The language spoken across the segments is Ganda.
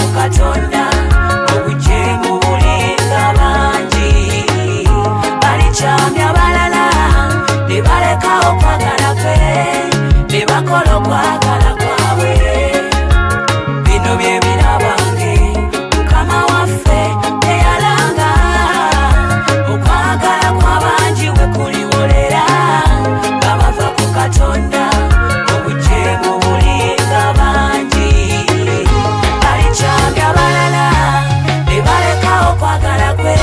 ku Katonda, obujeemu bulinga bangi. Balikyamya balala ne baleka okwagala kwe, ne bakola okwagala kwabwe. Bino bye birabange Mukama waffe teyalanga, okwagala kw'abangi we kuliwolera nga bava ku Katonda, obujeemu bulinga bangi. Balikyamya balala ne baleka okwagala kwe,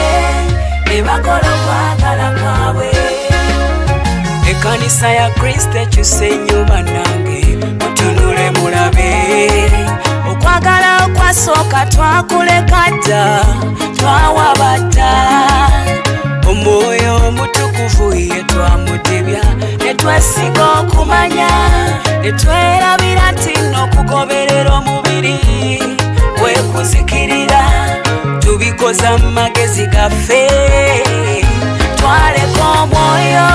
ne bakola okwagala kwabwe. Ekkanisa ya Kristo ekyuse nnyo bannange, mutunule mulabe. Okwagala okwasooka twakuleka dda, twawabadda. Omwoyo Omutukuvu ye twamudibya, ne twesiga okumanya, ne twerabira nti n'okugoberera omubiri kwe kuzikirira. Tubikoza mu magezi gaffe, twaleka omwoyo.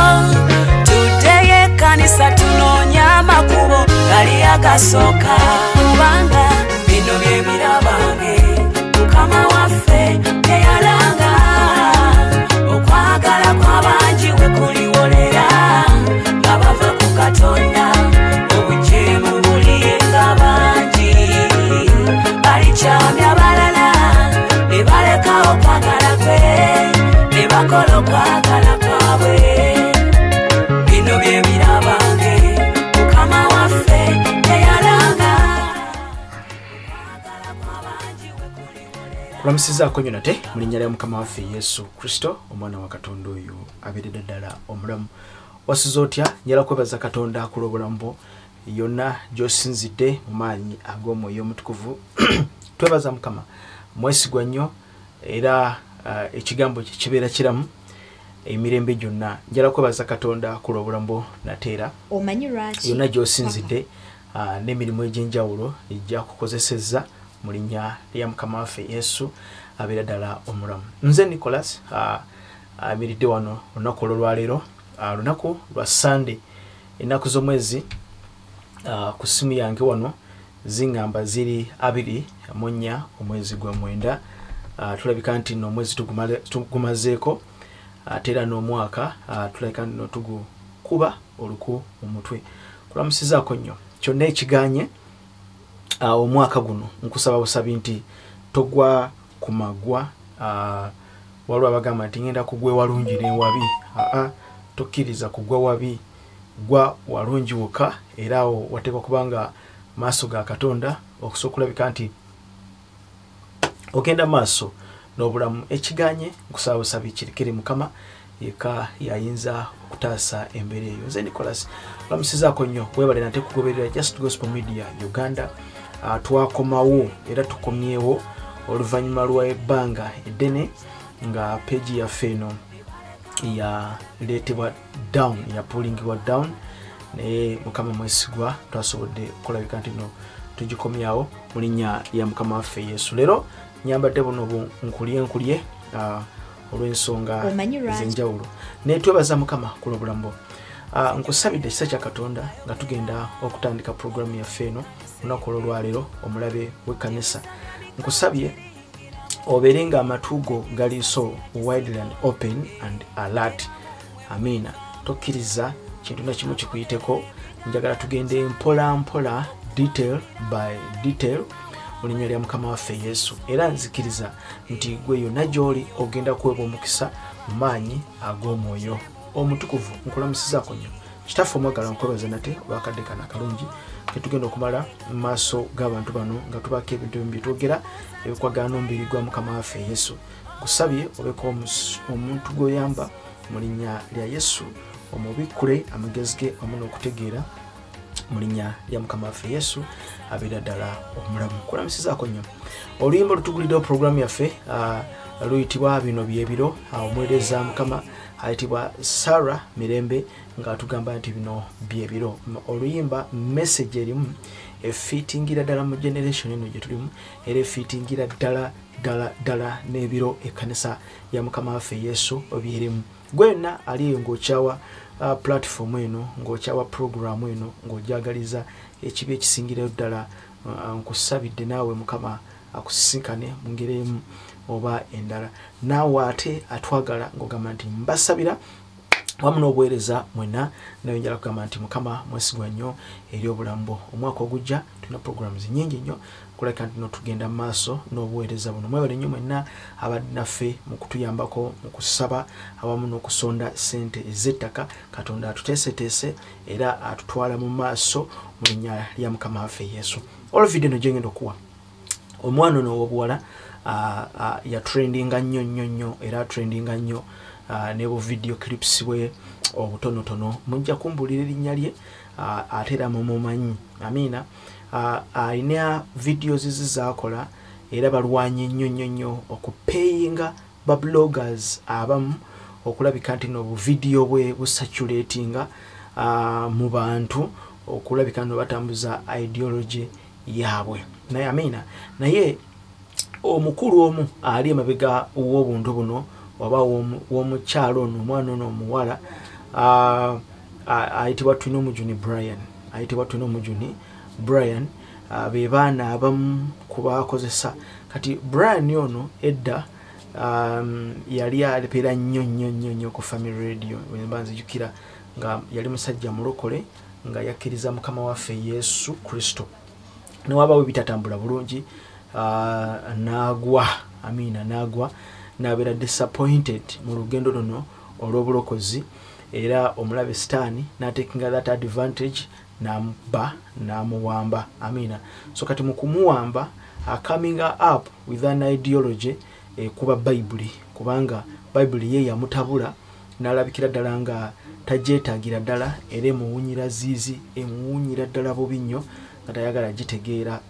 Tuddeyo ekkanisa tunoonya amakubo gali agasooka, kubanga bino bye birabange Mukama waffe teyalanga, okwagala kw'abangi we kuliwolera nga bava ku Katonda, obujeemu bulinga bangi. Balikyamya balala ne baleka okwagala kwe, ne bakola okwagala kwabwe. Bino bye birabange Mukama waffe teyalanga. Kulamusizaako nnyo nate mu linnya lya Mukama waffe Yesu Kristo, omwana wa Katonda oyo abeeredde ddala omulamu. Wasuze otya? Njala kwebaza Katonda ku lw'obulamu bwo yonna gy'osinzidde mu maanyi ag'Omwoyo Omutukuvu. Twebaza Mukama, mwesigwa nnyo, era ekigambo kye kibeera kiramu emirembe gyonna. Njala kwebaza Katonda ku lw'obulamu bwo nate era Omanyi lwaki? yonna gy'osinzidde n'emirimu egy'enjawulo ejja kukozesezza mu linnya lya Mukama waffe Yesu abeera ddala omulamu. Nze Nicholas amiridde wano olunaku olwolwaleero, lunaku lwa Sunday, ennaku z'omwezi ku ssimu yange wano zingamba ziri 24 omwezi gwa 9. Tulabika nti nno omwezi tugumazeeko, ate era n'omwaka tulabika nno tugukuba oluku mu mutwe. Kulamusizaako nnyo kyonna ekiganye omwaka guno, nkusaba busabi nti togwa ku magwa. Waliwo abagamba nti ngenda kugwa ewalungi n'ewabi. Aa, tokkiriza kugwa wabi, gwa walungi wokka, era awo wateekwa kubanga maaso ga Katonda okusobola okulabika nti ogenda maaso n'obulamu. Ekiganye nkusaba busabi kirekere Mukama yekka yayinza okutaasa embeera eyo. Nze Nicholas olamusizaako nnyo, webale nate kugoberera Just Gospel Media Uganda. Twakomawo era tukomyewo oluvannyuma lw'ebbanga eddene nga peegi yaffe eno yaleetebwa down, yapulingibwa down, naye Mukama mwesigwa, twasobodde okulabika nti no tugikomyawo mu linnya lya Mukama waffe Yesu. Leero nyambadde buno bu nkulye nkulye olw'ensonga Omanyi lwaki? ez'enjawulo, naye twebaza Mukama ku lw'obulamu bwo. Nkusabidde ekisa kya Katonda nga tugenda okutandika puroguramu yaffe eno olunaku olwolwaleero, omulabe w'ekkanisa. Nkusabye obeere nga amatu go gali so widely and open and alert. Amiina. Tokkiriza kintu na kimu kikuyiteko. Njagala tugende mpola mpola, detail by detail, mu linnya lya Mukama waffe Yesu. Era nzikiriza nti gwe yonna gy'oli ogenda kuweebwa omukisa mu maanyi ag'Omwoyo Omutukuvu. Nkulamusizaako nnyo Kitaffe omwagala, nkwebaza nate olwakadde kano akalungi ketugenda okumala mu maaso g'abantu bano nga tubaako ebintu ebimu byetwogera ebikwagana n'omubiri gwa Mukama waffe Yesu. Nkusabye obeko omuntu gw'oyamba mu linnya lya Yesu, omubikkule amagezi ge wamu n'okutegeera mu linnya lya Mukama waffe Yesu abeera ddala omulamu. Kulamusizaako nnyo. Oluyimba olutuguliddewo puroguramu yaffe luyitibwa Bino Byebiro. Omuweereza Mukama ayitibwa Sarah Mirembe ng'atugamba nti bino byebiro. Oluyimba message erimu efiitingira ddala mu generation eno gye tulimu, era efiitingira ddala ddala ddala n'ebiro ekkanisa ya Mukama waffe Yesu byerimu. Gwe yenna ali eyo ng'okyawa platform eno, ng'okyawa program eno, ng'ojagaliza ekibi ekisingirayo ddala, nkusabidde naawe Mukama akusisinkane mu ngeri emu oba endala. Naawe ate atwagala ng'ogamba nti mbasabira wamu n'obuweereza mwenna, naye njala kugamba nti Mukama mwesigwa nnyo eri obulamu bwo. Omwaka ogujja tulina programs nnyingi nnyo kuleka nti tugenda mu maaso n'obuweereza buno. Mwebale nnyo mwenna abadde naffe mu kutuyambako mu kusaba awamu n'okusonda ssente ez'ettaka. Katonda atuteeseteese era atutwala mu maaso mu linnya lya Mukama waffe Yesu. Olwo vidiyo eno gye ngenda okuwa omwana ono ow'obuwala yatrendinga nnyo nnyo nnyo, era atrendinga nnyo ne bu video clips bwe obutonotono. Mujja kumbuulira erinnya lye, ate era mumumanyi. Amiina. Alina videos ze zaakola era balwanye nnyo nnyo nnyo okupayinga ba bloggers abamu okulabika nti no video bwe busaturatinga mu bantu okulabika nti batambuza ideology yaabwe. Naye amiina. Naye omukulu omu ali emabega w'obuntu buno oba w'omukyalo ono, omwana ono omuwala, ayitibwa Twinomujuni Brian. Ayitibwa Twinomujuni Brian. Be baana abamu ku bakozesa. Kati Brian ono edda yali alepeera nnyo nnyo nnyo nnyo ku Family Radio. Bwe nzijukira nga yali musajja mulokole nga yakkiriza Mukama waffe Yesu Kristo. Ne wabaawo bitatambula bulungi, n'agwa. Amiina, n'agwa n'abeera disappointed mu lugendo luno olw'obulokozi, era omulabe Sitaani n'atekinga that advantage n'amubba n'amuwamba. Amiina. So kati mu kumuwamba coming up with an ideology ekuba Bayibuli, kubanga Bayibuli ye yamutabula n'alabikira ddala nga tagyetaagira ddala, era emuwunyira ziizi, emuwunyira ddala bubi nnyo nga tayagala gitegeera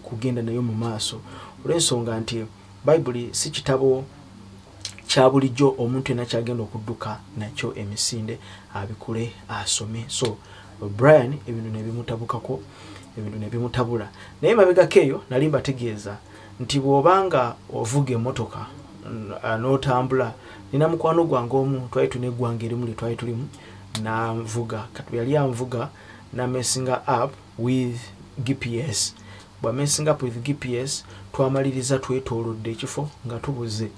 kugenda nayo mu maaso, olw'ensonga nti Bayibuli si kitabo kya bulijjo omuntu yenna kyagenda okudduka nakyo emisinde abikule asome. So Brian ebintu ne bimutabukako, ebintu ne bimutabula. Naye mabegako eyo nali mbategeeza nti bw'obanga ovuga emmotoka n'otambula, nina mukwano gwange omu twali tulina eggwanga erimu lye twali tulimu n'anvuga. Kati yali anvuga n'amesinga up with GPS. Bw'amesinga up with GPS twamaliriza twetoolodde ekifo nga tubuze.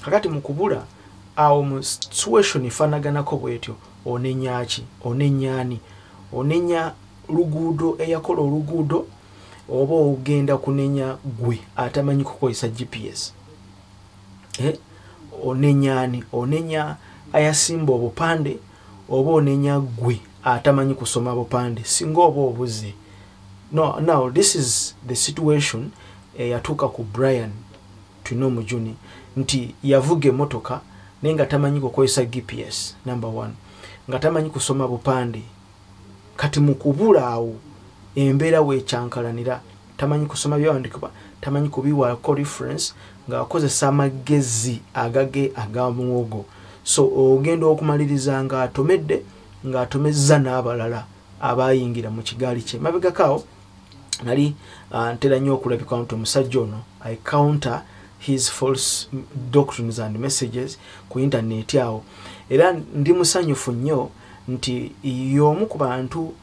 Kakati mu kubula awo mu situation efaanaganako bw'etyo, onenya ki? Onenya ani? Onenya luguudo eyakola oluguudo, oba ogenda kunenya gwe atamanyi kukozesa GPS? Onenya ani? Onenya ayasimba obupande, oba onenya gwe atamanyi kusoma bupande singa oba obuze? No, now this is the situation eyatuuka ku Brian Twinomujuni, nti yavuga emmotoka naye nga tamanyi kukozesa GPS number one, nga tamanyi kusoma bupande. Kati mu kubula awo embeera weekyankalanira, tamanyi kusoma byawandiikibwa, tamanyi kubiwaako reference, ng'akozesa amagezi agage aga muwogo. So ogenda okumaliriza ng'atomedde, ng'atomezza n'abalala abayingira mu kigaali kye. Mabegako awo nali ntera nnyo okulabika nti omusajja ono I counter his false doctrines and messages ku internet awo, era ndi musanyufu nnyo nti y'omu ku bantu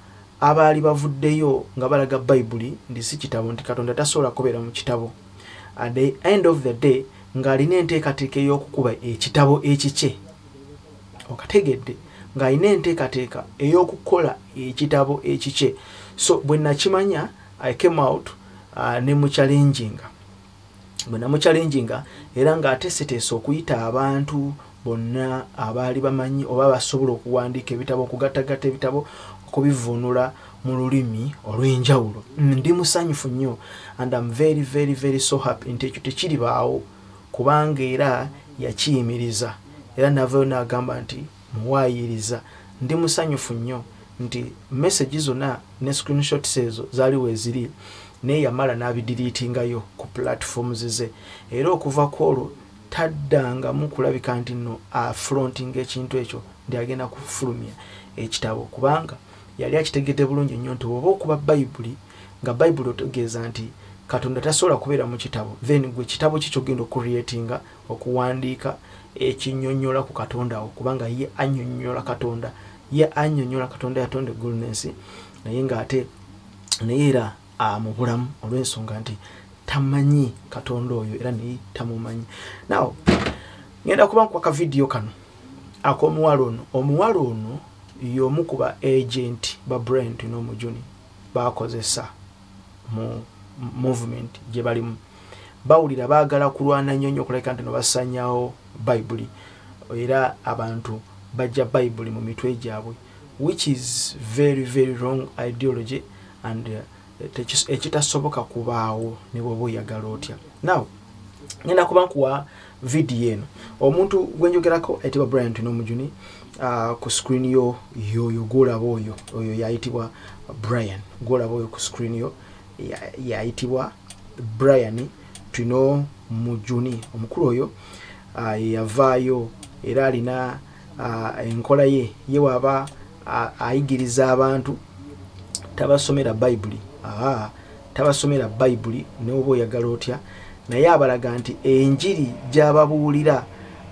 abaali bavuddeyo nga balaga Bayibuli nti si kitabo, nti Katonda tasobola kubeera mu kitabo. At the end of the day ng'alina enteekateeka ey'okukuba ekitabo ekikye, okategedde, ng'alina enteekateeka ey'okukola ekitabo ekikye. So bwe nakimanya I came out ne muchallenginga. Bwe namuchallenginga era ng'ateeseteese okuyita abantu bonna abaali bamanyi oba basobola okuwandiika ebitabo, okugattagatta ebitabo, okubivvuunula mu lulimi olw'enjawulo. Ndi musanyufu nnyo and I'm very very very so happy nti ekyo tekiribaawo, kubanga era yakiyimiriza, era navayo n'agamba nti muwaayiriza. Ndi musanyufu nnyo nti message zonna ne screenshots ezo zaali weeziri, naye yamala n'abidiriitingayo ku platforms ze, era okuva ku olwo taddangamu kulabika nti nno afrontinga ekintu ekyo nti agenda kufulumya ekitabo, kubanga yali akitegedde bulungi nnyo nti oba okuba Bayibuli nga Bayibuli otegeeza nti Katonda tasobola kubeera mu kitabo, then gwe kitabo ki ky'ogenda okucreatinga, okuwandiika ekinnyonnyola ku Katonda wo, kubanga ye annyonnyola Katonda, ye annyonnyola Katonda yatonda eggulu n'ensi, naye ng'ate naye era amubulamu olw'ensonga nti Tamanyi Katonda oyo era naye tamumanyi. Now ngenda kuba nkuwa ka video kano ak'omuwala ono. Omuwala ono y'omu ku ba agent ba Brian Twinomujuni bakozesa mu movement gye balimu. Bawulira baagala kulwana nnyo nnyo okulabika nti no basanyawo Bayibuli, era abantu bajja Bayibuli mu mitwe gyabwe, which is very very wrong ideology and ekitasoboka kubaawo ne bw'oba oyagala otya. Now ngenda kuba nkuwa video eno. Omuntu gwe njogerako ayitibwa Brian Twinomujuni. Ku screen yo yoyo gw'olaba oyo, oyo yayitibwa Brian, gw'olaba oyo ku screen yo yayitibwa Brian Twinomujuni. Omukulu oyo yavaayo era alina enkola ye, ye waba ayigiriza abantu tabasomera Bayibuli, tabasomera Bayibuli ne oba oyagala otya, naye abalaga nti enjiri gy'ababuulira,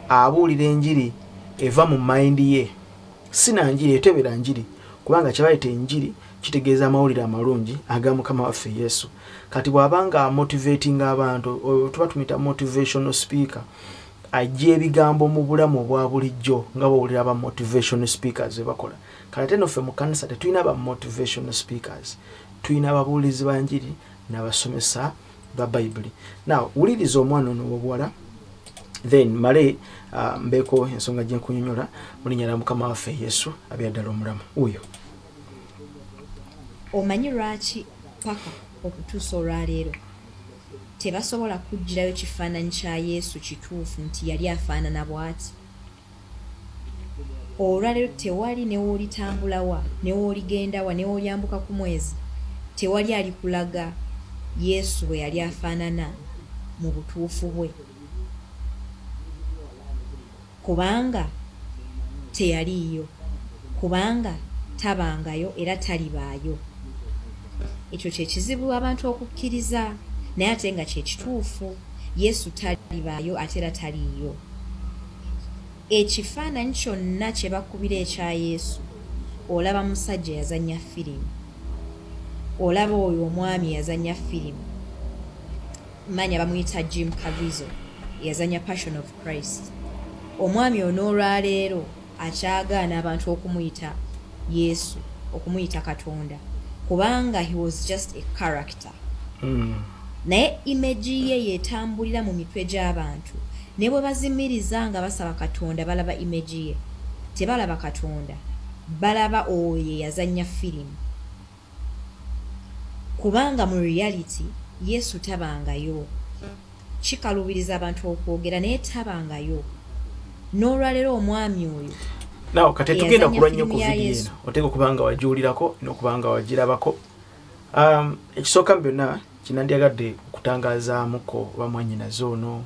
abuulira enjiri eva mu mind ye, si na njiri etebera njiri, kubanga kye bayita enjiri kitegeeza amawulire amalungi aga Mukama waffe Yesu. Kati bw'abanga amotivating abantu, oyo tuba tumuyita motivational speaker, ajja ebigambo mu bulamu obwa bulijjo nga bw'owulira aba motivational speakers bwe bakola. Kale ate nno ffe mu kkanisa tetulina ba motivational speakers, tulina ababuulizi ba njiri n'abasomesa ba Bayibuli. Now wuliriza omwana ono ow'obuwala, then male mbeeko ensonga gye nkunyonnyola mu linnya lya Mukama waffe Yesu abeera ddala omulamu. Wuuyo. Omanyi lwaki paka okutuusa olwaleero tebasobola kuggyirayo kifaananyi kya Yesu kituufu nti yali afaanana bw'ati? Olwaleero tewali ne w'olitambulawa, ne w'oligendawa, ne w'olyambuka ku mwezi, tewali alikulaga Yesu bwe yali afaanana mu butuufu bwe, kubanga teyaliiyo, kubanga tabangayo era talibaayo. Ekyo kye kizibu abantu okukkiriza, naye ate nga kye kituufu. Yesu talibaayo ate era taliiyo. Ekifaananyi kyonna kye bakubira ekya Yesu, olaba musajja yazannya firimu, olaba oyo omwami yazannya firimu, manya bamuyita Jim Caviezel, yazannya Passion of Christ. Omwami ono olwaleero akyagaana abantu okumuyita Yesu, okumuyita Katonda, kubanga he was just a character. Naye image ye yetambulira mu mitwe gy'abantu, ne bwe bazimiriza nga basaba Katonda balaba image ye, tebalaba Katonda, balaba oyo yazannya firimu. Kubanga mu reality Yesu tabangayo. Kikalubiriza abantu okwogera, naye tabangayo. N'olwaleero omwami oyo Now kati tugenda eyazannya kulwa nnyo ku firimu ya video Yesu. eno, oteeka okuba nga wagiwulirako n'okuba nga wagirabako. Ekisooka mu byonna kinandyagadde okutangazaamuko oba mwannyinaze ono,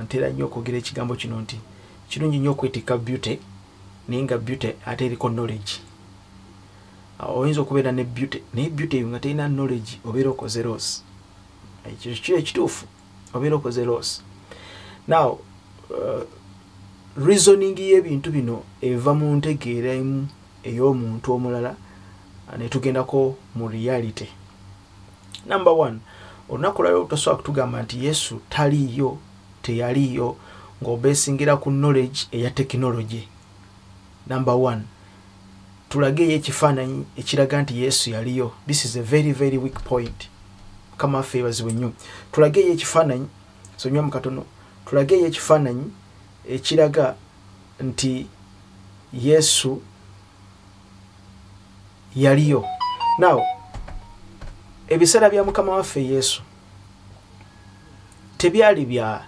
ntera nnyo okwogera ekigambo kino nti kirungi nnyo okwetikka beauty, naye nga beauty ate eriko knowledge. Oyinza okubeera ne beauty, naye beauty eyo nga terina knowledge, obeera okoze loss. Ekyo kyo ekituufu, obeera okoze loss. Now reasoning y'ebintu bino eva mu ntegeera emu ey'omuntu omulala, ne tugendako mu reality. Number one, olunaku lwaleero tosobola kutugamba nti Yesu taliiyo, teyaliiyo, ng'obeesingira ku knowledge eya technology. Number one, tulageyo ekifaananyi ekiraga nti Yesu yaliyo. This is a very very weak point. Mukama waffe yeebazibwe nnyo. Tulageyo ekifaananyi, sonywamu katono, tulageyo ekifaananyi ekiraga nti Yesu yaliyo. Now ebiseera bya Mukama waffe Yesu tebyali bya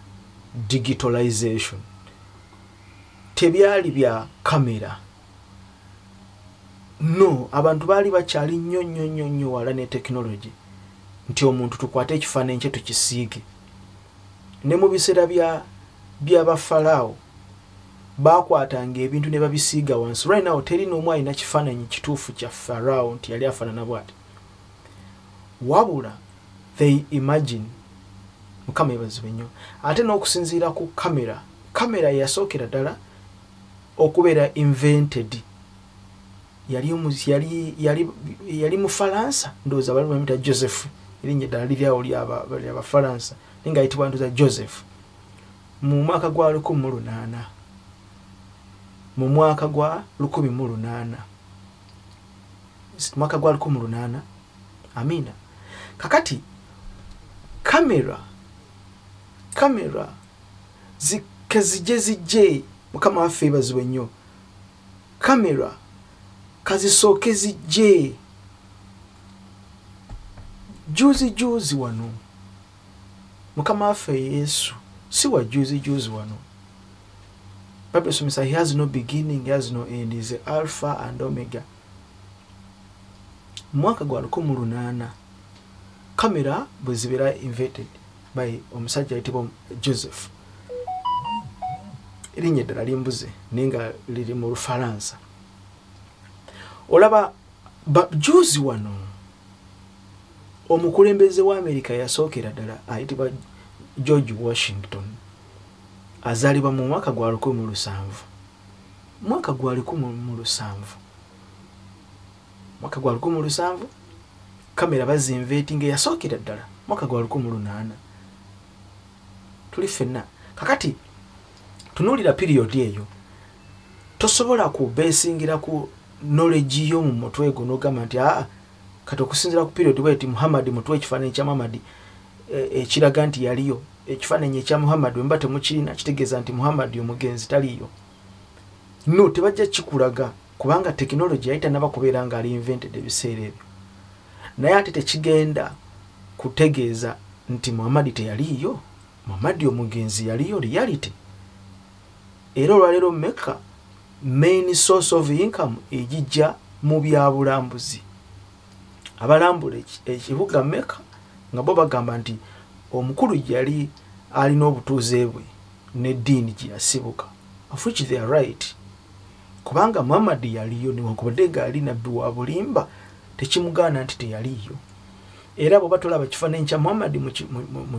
digitalization, tebyali bya kamera. No, abantu baali bakyali nnyo nnyo nnyo nnyo wala ne technology nti omuntu tukwate ekifaananyi kye tukisiige. Ne mu biseera by'Abafalaawo baakwatanga ebintu ne babisiiga wansi. Right now teri n'omu alina kifaananyi kituufu kya Faraawo nti yali afaanana bw'ati, wabula they imagine. Mukama yeebazibwe nnyo. Ate n'okusinziira ku kamera, kamera yasookera ddala okubeera invented yali Mufalansa, ndowooza bali bamuyita Joseph Erinnya eddala liri awo ly'Abafalansa, naye ng'ayitibwa ntuza Joseph. Mu mwaka gwa 1800, mu mwaka gwa 1800, mwaka gwa 1800. Amina. Kakati kamera zikazije Mukama waffe ebazibwe nnyo. Kamera kazisooke zijje. Juzi wano Mukama waffe Yesu si wa juzi wano. Bible esomesa he has no beginning, he has no end, he is Alpha and Omega. Mwaka gwa 1800 kamera bwe zibeera invented by omusajja ayitibwa Joseph. Erinnya eddala limbuze naye nga liri mu Lufalansa. Olaba juzi wano omukulembeze wa Amerika yasookera ddala ayitibwa George Washington, azaalibwa mu mwaka gwa 1700. Mwaka gwa 1700. Mwaka gwa 1700 kamera bazinvetinga yasookera ddala mwaka gwa 1800. Tuli ffenna. Kakati tunuulira period eyo, tosobola kubeesingira ku knowledge yo mu mutwe gwo n'ogamba nti kati okusinziira ku period bweti Muhammad mutwe ekifaananyi kya Muhammad ekiraga nti yaliyo. Ekifaananyi ekya Muhammad bwe mba temukirina kitegeeza nti Muhammad omugenzi taliiyo. No, tebajja kikulaga kubanga tekinologi yali tannaba kubeera nga ali invented ebiseera ebyo. Naye ate tekigenda kutegeeza nti Muhammad teyaliiyo. Muhammad omugenzi yaliyo reality. Era olwaleero Mecca main source of income ejijja mu byabulambuzi. Abalambula ekibuga Mecca nga bo bagamba nti omukulu yali alina obutuuze bwe n'eddiini gye yasibuka, of which they are right. Kubanga Muhammad yaliyo newankubadde ng'ali nabbi wa bulimba, tekimugaana nti teyaliyo. Era bw'oba tolaba kifaananyi kya Muhammad mu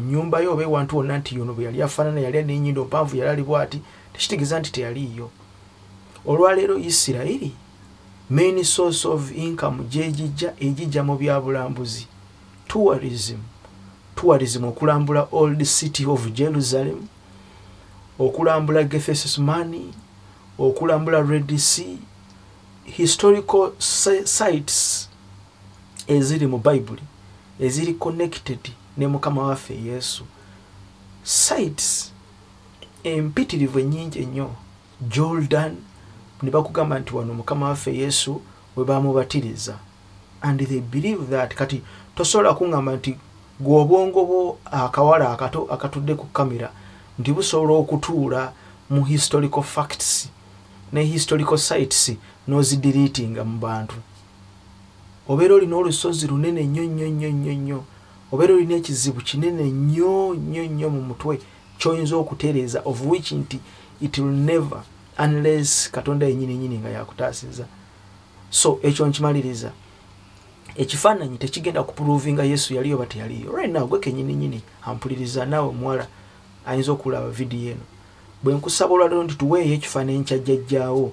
nnyumba yo oba ewantu wonna nti yono bwe yali afaanana, yali alina ennyindo mpanvu, yali ali bw'ati, tekitegeeza nti teyaliyo. Olwaleero Isirayiri main source of income gy'egijja ejijja mu byabulambuzi, tourism. Tourism okulambula old city of Jerusalem, okulambula Gethsemane, okulambula Red Sea, historical sites eziri mu Bible eziri connected ne Mukama waffe Yesu. Sites empitirivu ennyingi ennyo. Jordan ne bakugamba nti wano Mukama waffe Yesu we bamubatiriza, and they believe that. Kati tosobola kuŋŋamba nti gwe obwongo bwo akawala akato akatudde ku kamera nti busobola okutuula mu historical facts ne historical sites n'ozidiriitinga mu bantu. Obeera olina olusozi lunene nnyo nnyo nnyo nnyo nnyo, obeera olina ekizibu kinene nnyo nnyo nnyo mu mutwe ky'oyinza okutereeza, of which nti it will never, unless Katonda yennyini nnyini nga yakutaasiza. So ekyo nkimaliriza. Ekifaananyi tekigenda kupuruvinga Yesu yaliyo oba teyaliyo. Right now gwe kennyini nnyini ampuliriza, naawe omuwala ayinza okulaba vidiyo eno, bwe nkusaba olwaleero nti tuweeyo ekifaananyi kya jjajjaawo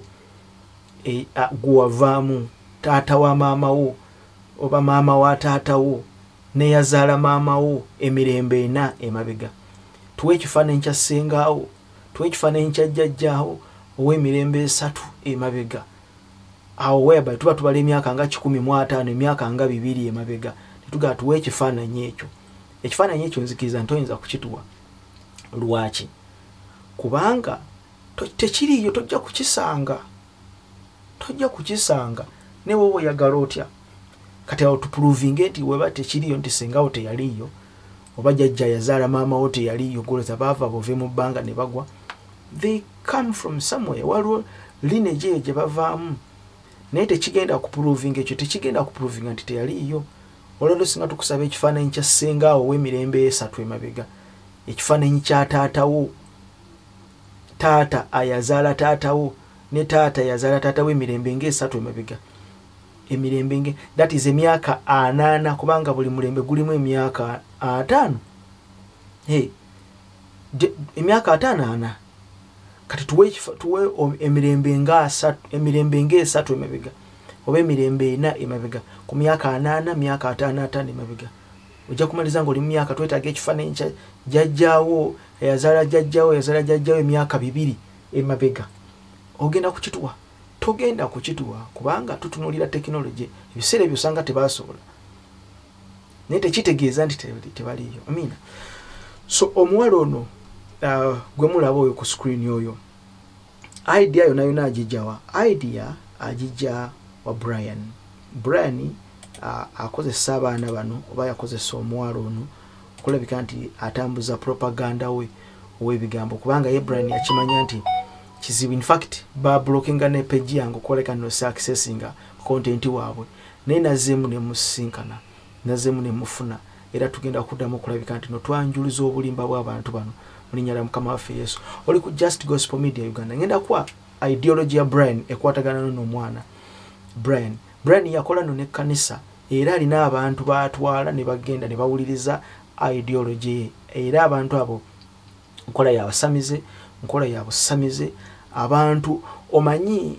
gwe wavaamu, taata wa maama wo oba maama wa taata wo neyazaala maama wo emirembe ena emabega. Tuwe ekifaananyi kya ssengaawo, tuwe ekifaananyi kya jjajjaawo ow'emirembe 3 emabega. Awo whereby tuba tubala emyaka nga 150, emyaka nga 200 emabega, netugamba tuwe ekifaananyi ekyo. Ekifaananyi ekyo nzikiriza nti oyinza kukituwa. Lwaki? Kubanga tekiriiyo, tojja kukisanga. Tojja kukisanga ne bw'oba oyagala otya. Kati awo tupuruvinge nti weba tekiriiyo nti ssengawo teyaliiyo, oba jjajja yazaala maama wo teyaliiyo, goloza baava bove mu bbanga ne bagwa. They come from somewhere, waliwo lineage eyo gye bavaamu. Naye tekigenda kupuruvinga ekyo, tekigenda kupuruvinga nti teyaliiyo. Olwaleero singa tukusaba ekifaananyi kya ssengaawo ow'emirembe 3 emabega, ekifaananyi kya taatawo, taata ayazaala taatawo ne taata yazaala taatawo emirembe nga 3 emabega, emirembe nge that is emyaka 80, kubanga buli mulembe gulimu emyaka 5. Hey, emyaka 54. Kati tuwe emirembe nga 3, emirembe nga 3 emabega oba emirembe 4 emabega, ku myaka 80, myaka 55 emabega. Ojja kumaliriza ng'oli mu myaka twetaaga ekifaananyi kya jjajjaawo eyazaala jjajjaawo eyazaala jjajjaawo emyaka 2 emabega. Ogenda kukituwa? Togenda kukituwa, kubanga tutunuulira tekinologi. Ebiseera ebyo osanga tebasobola, naye tekitegeeza nti tebaliiyo. Amiina. So omuwala ono gwe mulaba oyo ku screen oyo, idea yonna yonna agijjawa? Idea agijja wa Brian. Brian akozesa abaana bano, oba yakozesa omuwala ono okulabika nti atambuza propaganda we ow'ebigambo, kubanga ye Brian yakimanya nti kizibu. In fact bablockinga ne page yange okwoleka nno si accessinga content waabwe, naye nazzeemu ne musisinkana, nazzeemu ne mufuna, era tugenda kuddamu okulabika nti no twanjuliza obulimba bw'abantu bano mu linnya lya Mukama waffe Yesu. Oli ku Just Gospel Media Uganda. Ngenda kuwa ideology ya Brian ekwatagana n'omwana Brian. Brian yakola no n'ekkanisa, era alina abantu baatwala ne bagenda ne bawuliriza ideology ye, era abantu abo nkola y'abasamize, nkola ya busamize. Abantu omanyi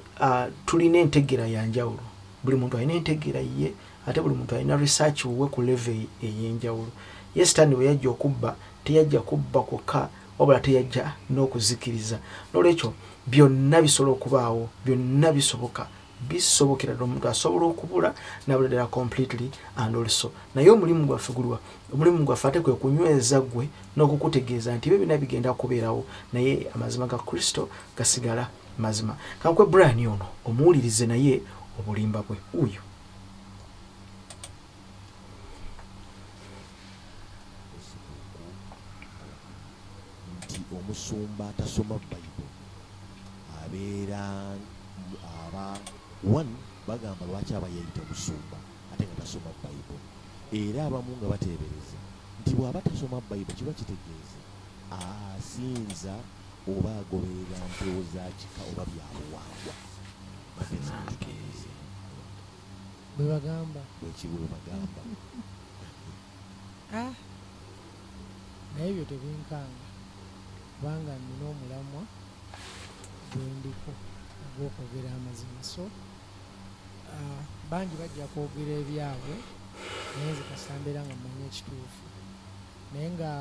tulina entegeera ya njawulo, buli muntu alina entegeera ye, ate buli muntu alina research wuwe ku level ey'enjawulo. Ye Sitaani bwe yajja okubba, teyajja kubba kwokka, wabula teyajja n'okuzikiriza. N'olwekyo byonna bisobola okubaawo, byonna bisoboka, bisobokera ddala. Omuntu asobola okubula nabula ddala completely and also. Naye omulimu gwaffe guliwa? Omulimu gwaffe ate kwe kunyweza ggwe n'okukutegeeza nti ebyo byonna bigenda kubeerawo, naye amazima ga Kristo gasigala mazima. Kankwe Brian ono omuwulirize naye obulimba bwe uyo. Nti omusumba atasoma Bayibuli abeera aba one bagamba lwaki aba yeeyita omusumba ate nga tasoma Bayibuli, era abamu nga bateebereza nti bw'aba tasoma Bayibuli kiba kitegeeza asinza oba agoberera mpewo za kika oba byabuwangwa. Bwe bagamba, bwe bagamba. Naye ebyo tebinkanga, kubanga nnina omulamwa gwendiko ogw'okwogera amazima. So bangi bajja kwogera ebyabwe, naye nze kasita mbeera nga mmanyi ekituufu. Naye nga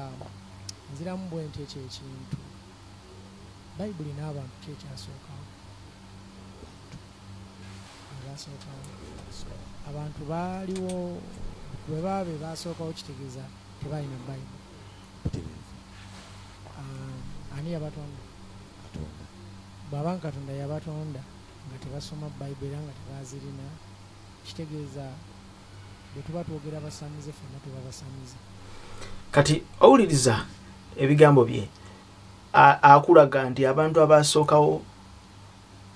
nziramu bwe nti ekyo ekintu Bayibuli n'abantu ki ekyasookawo? Abaasookawo abantu baaliwo, bwe baba be baasookawo kitegeeza tebalina Bayibuli. Ani yabatonda? Katonda. Bw'aba nga Katonda yabatonda nga tebasoma Bayibuli era nga tebazirina, kitegeeza bwe tuba twogera basamize ffenna tuba basamize. Kati owuliriza ebigambo bye, akulaga nti abantu abasookawo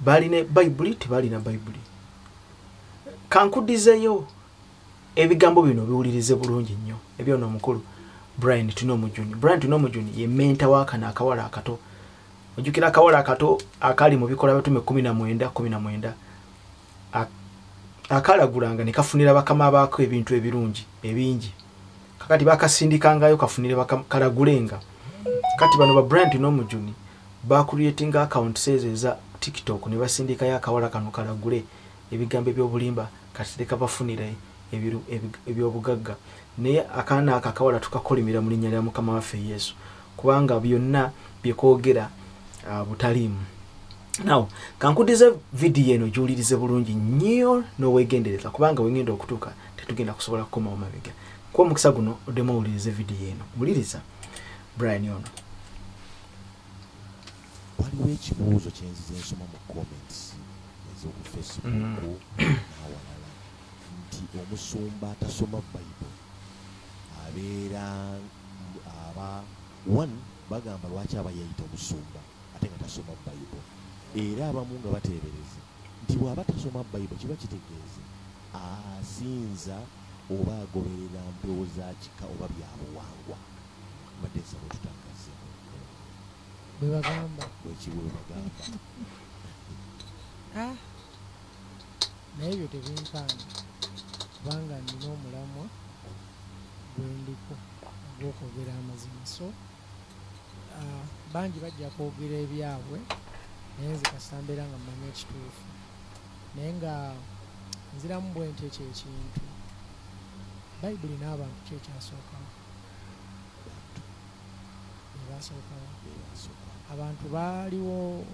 balina Bayibuli, tebalina Bayibuli. Kankuddizeeyo ebigambo bino biwulirize bulungi nnyo ebyono omukulu Brian Twinomujuni. Brian Twinomujuni ye mentor wa kano akawala akato. Ojjukira akawala akato akali mu bikola batume 19 19 akalagulanga ne kafunira bakama baako ebintu ebirungi ebingi. Kakati bakasindikangayo kafunire kalagulenga. Kati bano ba Brian Twinomujuni ba creating accounts ezo eza TikTok ne basindikayo akawala kano kalagule ebigambo eby'obulimba, kati leka bafunire eby'obugagga. Naye akaana ako akawala tukakolimira mu linnya lya Mukama waffe Yesu, kubanga byonna byekoogera butaliimu. Now kankudize vidiyo eno gy'owulirize bulungi nnyo n'oweegendereza, kubanga wengenda okutuuka tetugenda kusobola kukomawo mabega. Kuba omukisa guno oddemu owulirize vidiyo eno. Wuliriza Brian ono. Waliwo ekibuuzo kye nzize nsoma mu comments ez'oku Facebook n'awalala nti omusumba atasoma Bayibuli abeera aba one bagamba lwaki aba yeeyita omusumba ate nga tasoma Bayibuli, era abamu nga bateebereza nti bw'aba tasoma Bayibuli kiba kitegeeza asinza oba agoberera mpewo za kika oba byabuwangwa. Mbadde nsaba otutangazeeko. Bwe bagamba, bwe bagamba. Naye ebyo tebinkanga, kubanga nnina omulamwa gwendiko ogw'okwogera amazima. So bangi bajja kwogera ebyabwe, naye nze kasita mbeera nga mmanyi ekituufu. Naye nga nziramu bwe nti ekyo ekintu Bayibuli n'abantu ki ekyasookawo? Basookawo. Abantu baaliwo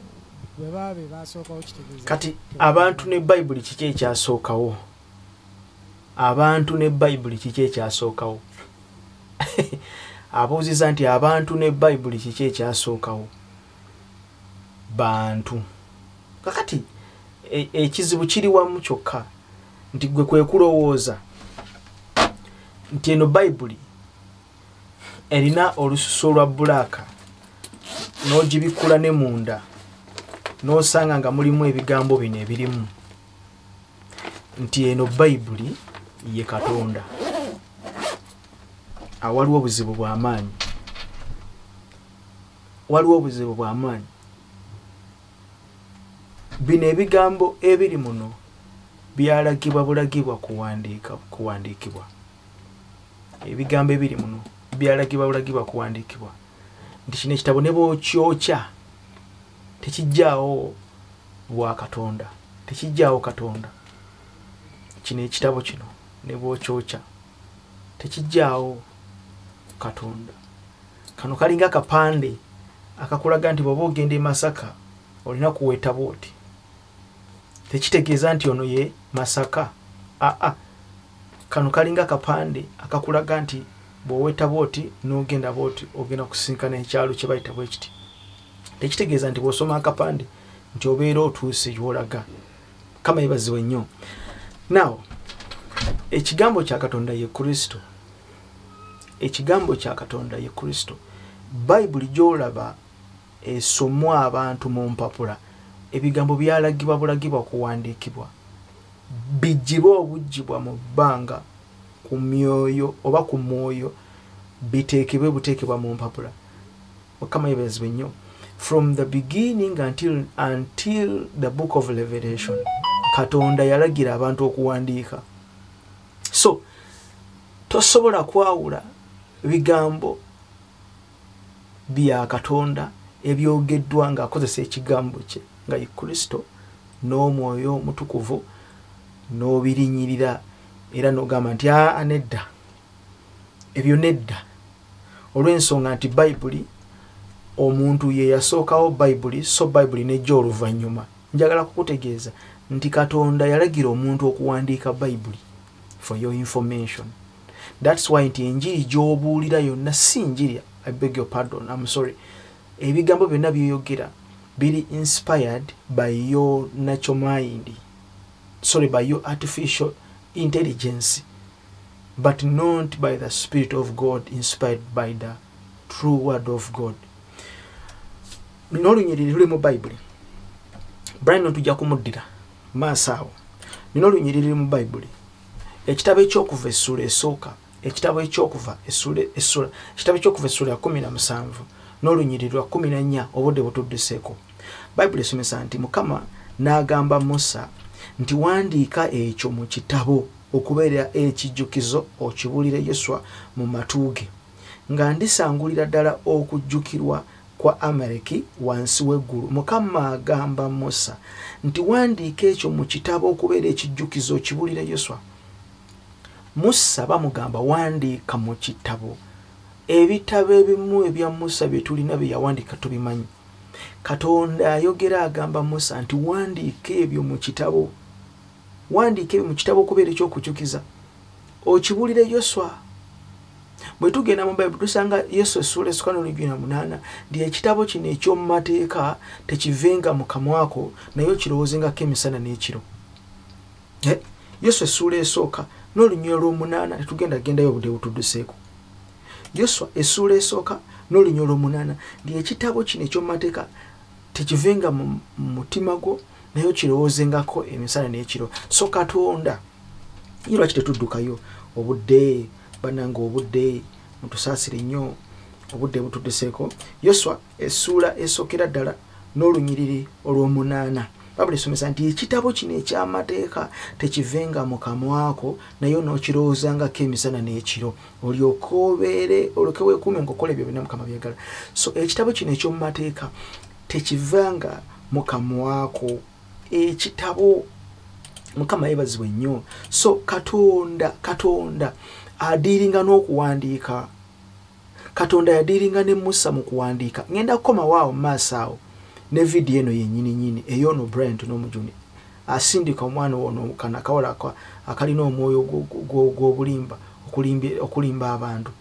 bwe baba basookawo, kitegeeza Kati abantu ne Bayibuli kiki ekyasookawo? Abantu ne Bayibuli kiki ekyasookawo? Abuuziza nti abantu ne Bayibuli kiki ekyasookawo? Bantu. Kakati ekizibu kiri wamu kyokka nti gwe kwe kulowooza nti eno Bayibuli erina olususu olwa bulaaka, n'ogibikkula ne munda n'osanga nga mulimu ebigambo bino ebirimu nti eno Bayibuli ye Katonda. Awaliwo obuzibu bw'amaanyi, waliwo obuzibu bw'amaanyi. Bino ebigambo ebiri muno byalagibwa bulagibwa kuwandiikibwa. Ebigambo ebiri muno byalagibwa bulagibwa kuwandiikibwa nti kino ekitabo ne bw'okyokya tekijjaawo bwa Katonda, tekijjaawo Katonda. Kino ekitabo kino ne bw'okyokya tekijjaawo Katonda. Kano kalinga akapande akakulaga nti bw'oba ogenda e Masaka olina kuweta bw'oti. Tekitegeeza nti ono ye Masaka. Aa, kano kalinga akapande akakulaga nti bw'oweta bw'oti n'ogenda bw'oti ogenda kusinkana ekyalo kye bayita bwe kiti. Tekitegeeza nti bw'osoma akapande nti obeera otuuse gy'olaga. Mukama yeebazibwe nnyo. Now, ekigambo kya Katonda ye Kristo. Ekigambo kya Katonda ye Kristo. Bayibuli gy'olaba esomwa abantu mu mpapula, ebigambo byalagibwa bulagibwa kuwandiikibwa, bijjibwa obuggyibwa mu bbanga ku myoyo oba ku mwoyo, biteekebwe buteekebwa mu mpapula. Mukama yeebazibwe nnyo. From the beginning until the book of Revelation, Katonda yalagira abantu okuwandiika. So tosobola kwawula bigambo bya Katonda ebyogeddwa ng'akozesa ekigambo kye nga ye Kristo n'Omwoyo Omutukuvu, n'obirinyirira era n'ogamba nti aa nedda, ebyo nedda, olw'ensonga nti Bayibuli omuntu ye yasookawo Bayibuli, so Bayibuli nejja oluvannyuma. Njagala kukutegeeza nti Katonda yalagira omuntu okuwandiika Bayibuli for your information. That's why nti enjiri gy'obuulira yonna si njiri, I beg your pardon, I'm sorry, ebigambo byonna by'oyogera biri inspired by your natural mind, sorry, by your artificial intelligence, but not by the Spirit of God, inspired by the true word of God. Nina olunyiriri luli mu Bayibuli, Brian tujja kumuddira maaso awo. Nina olunyiriri luli mu Bayibuli, ekitabo ekyokuva essuula esooka, ekitabo ekyokuva essuula ekitabo ekyokuva essuula ya 17 n'olunyiriri lwa 14. Obudde butudduseeko. Bayibuli esomesa nti Mukama n'agamba Musa nti wandiika ekyo mu kitabo okubeera ekijjukizo, okibuulire Yoswa mu matu ge, nga ndisangulira ddala okujjukirwa kwa Amaleki wansi w'eggulu. Mukama agamba Musa nti wandiika ekyo mu kitabo okubeera ekijjukizo, okibuulire Yoswa. Musa bamugamba wandiika mu kitabo. Ebitabo ebimu ebya Musa bye tulina bye yawandiika tubimanyi. Katonda ayogera agamba Musa nti wandiika ebyo mu kitabo, wandiika ebyo mu kitabo okubeera ekyokujjukiza, okibuulire Yoswa. Bwe tugenda mu Bayibuli tusanga Yesu essuula esooka n'olunyiriri 8 nti ekitabo kino eky'omu mateeka tekivenga mu kamwako, naye okirowoozengako emisana n'ekiro. Yesu essuula esooka n'olunyiriri olw'omunaana, tetugenda gendayo, obudde butudduseeko. Yoswa essuula esooka n'olunyiriri olw'omunaana nti ekitabo kino eky'omu mateeka tekivenga mu mutima gwo, naye okirowoozengako emisana n'ekiro. So Katonda ye lwaki tetuddukayo? Obudde bannange, obudde mutusaasire nnyo, obudde butudduseeko. Yoswa essuula esookera ddala n'olunyiriri olw'omunaana, Bayibuli esomesa nti ekitabo kino eky'amateeka tekivenga mu kamwako, naye onookirowoozangako emisana n'ekiro, olyoke obeere olyoke weekuume ng'okola ebyo byonna Mukama byagala. So ekitabo kino eky'omu mateeka tekivanga mu kamwako. Ekitabo, Mukama yeebazibwe nnyo. So Katonda adiiringa n'okuwandiika. Katonda yadiiringa ne Musa mu kuwandiika. Ngenda kukomawo awo mu maaso awo ne vidiyo eno yennyini nnyini ey'ono Brian Twinomujuni asindika omwana ono kana akawala akalina omwoyo gw'obulimba okulimba abantu.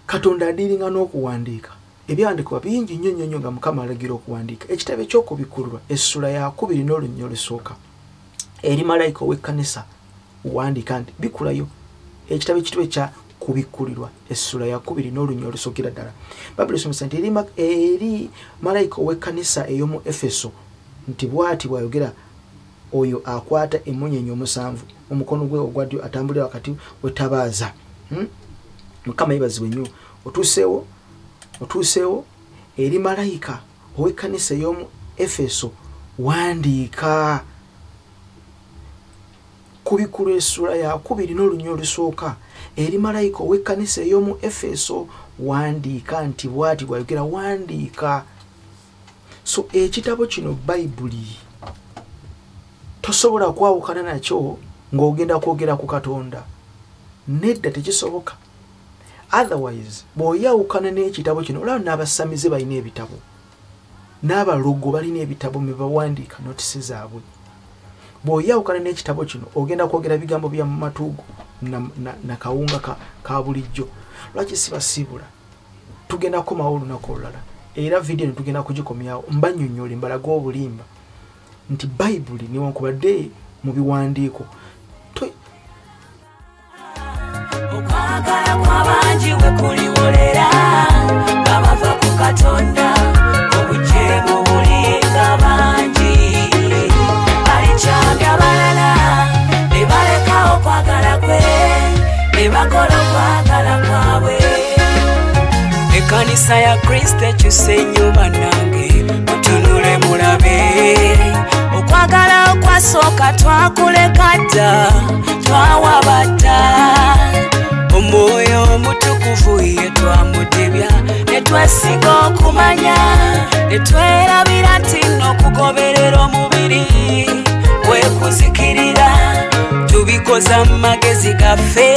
Katonda adiiringa n'okuwandiika. Ebyawandiikibwa bingi nnyo nnyo nnyo nga Mukama alagira okuwandiika. Ekitabo eky'Okubikkulirwa essula ya 2 n'olunyiriri olusooka eri malayika ow'ekkanisa wandiika nti bikulayo. Ekitabo ekitabo ekya Kubikkulirwa essula ya 2 n'olunyiriri olusookera ddala. Bayibuli esomesa nti eri malayika ow'ekkanisa ey'omu Efeso nti bw'ati bw'ayogera oyo akwata emmunyeenye omusanvu omukono gwe ogwa ddyo atambulira wakati w'ettabaaza. Mukama yeebazibwe nnyo. Otuuseewo eri malayika ow'ekkanisa ey'omu Efeso wandiika. Kubikkulirwa essula ya 2 n'olunyiriri olusooka eri malayika ow'ekkanisa ey'omu Efeso wandiika nti bw'ati bw'ayogera, wandiika. So ekitabo kino Bayibuli tosobola kwawukana nakyo ng'ogenda kwogera ku Katonda. Nedda, tekisoboka. Otherwise bw'oyawukana n'ekitabo kino, olaba n'abasamize balina ebitabo, n'abalogo balina ebitabo mwe bawandiika notisi zaabwe. Bw'oyawukana n'ekitabo kino ogenda kwogera bigambo bya mu matuugo na kawunga ka bulijjo. Lwaki sibasiibula? Tugenda kukomawo olunaku olulala, era vidiyo eno tugenda kugikomyawo mbannyonnyole mbalaga obulimba nti Bayibuli newankubadde mu biwandiiko okwagala kw'abangi we kuliwolera nga bava ku Katonda, obujeemu bulinga bangi. Balikyamya balala ne baleka okwagala kwe ne bakola okwagala kwabwe. Ekkanisa ya Kristo ekyuse nnyo bannange, mutunule mulabe. Okwagala okwasooka twakuleka dda, twawabadda. Omwoyo omutukuvu ye twamudibya ne twesiga okumanya, ne twerabira nti n'okugoberera omubiri kwe kuzikirira. Tubikoza mu magezi gaffe,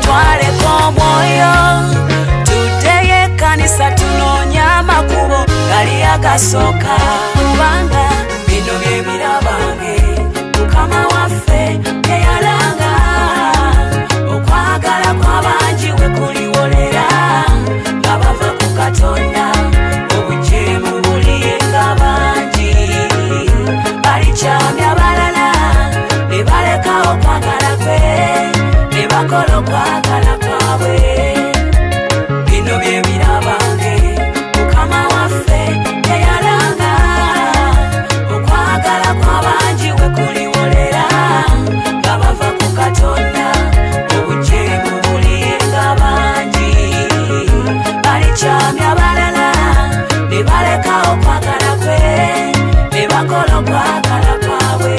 twaleka omwoyo tuddeyo ekkanisa tunoonya amakubo gali agasooka. Kubanga bino bye birabange Mukama waffe teyalanga. Okwagala kw'abangi we kuliwolera nga bava ku Katonda, obujeemu bulinga bangi. Balikyamya balala ne baleka okwagala kwe ne bakola okwagala kwabwe. Bino bye birabange Mukama waffe teyalanga. Okwagala kw'abangi we kuliwolera nga bava ku Katonda, obujeemu bulinga bangi. Balikyamya balala ne baleka okwagala kwe ne bakola okwagala kwabwe.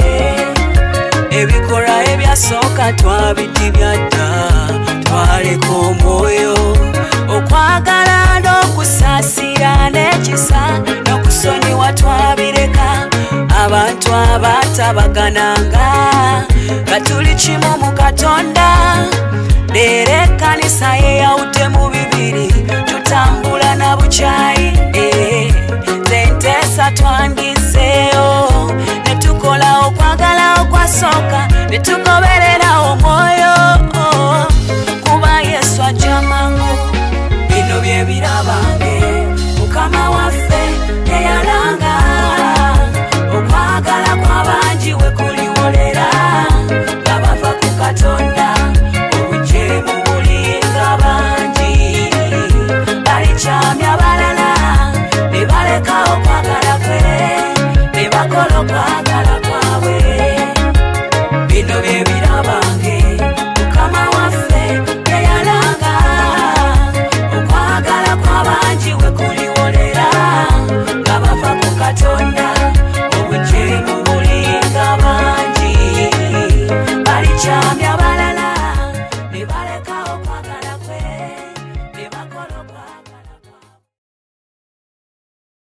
Ebikolwa ebyasooka twabidibya dda, twaleka omwoyo okwagala n'okusaasira n'ekisa n'okusonyiwa twabireka. Abantu abatabagananga nga tuli kimu mu Katonda. Leero ekkanisa yeyawudde mu bibiri, tutambula na bukyayi. Nze nteesa twandizeeyo ne tukola okwagala okwasooka ne tugoberera